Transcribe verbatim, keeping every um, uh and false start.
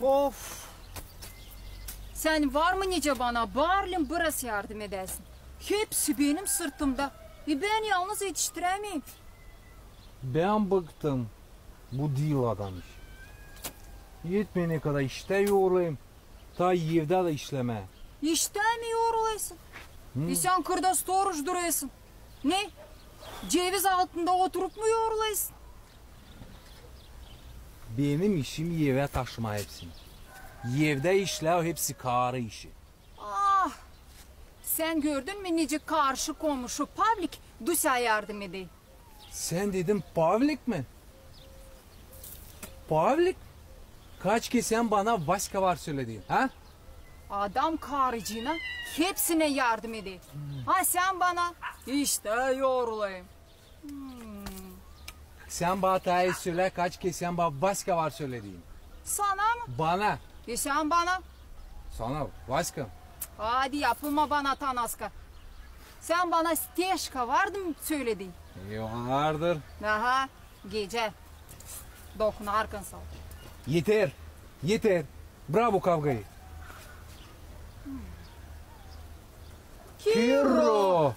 Of! Sän var mı nicä bana, barlin biraz yardım edäsin? Hepsi benim sırtımda. E, bän yalnız etiştirämeerim. Bän bıktım bu diil adam işi. Etmeyni kadar iştä yorulayım, taa evdä dä işlemää. İştä mi yorulaysın? E, sän kırda storuj durêrsın. Ne? Ceviz altında oturup mu yorulaysın? Benim işim evä taşımaa hepsini. Evdä işlää hepsi karı işi. Ah! Sän gördün mü, nicä karşı komuşu Pavlik Dusä yardım edäy? Sän dedin Pavlik mi? Pavlik? Kaç kerä sän bana Vaska var söledin, ha? Adam karıcıına hepsinä yardım edäy. A sän bana iştä yorulayım. Sän bana taa sölä, kaç kerä sän bana Vaska var söledin? Sana mı? Bana. E sän bana? Sana, Vaska. Hadi yapma bana tanaska. Sän bana steşka vardı mı söledin? E, vardır. Aha, gecä dokunarkan sal. Eter, eter. Brak bu kavgayı. Kiro!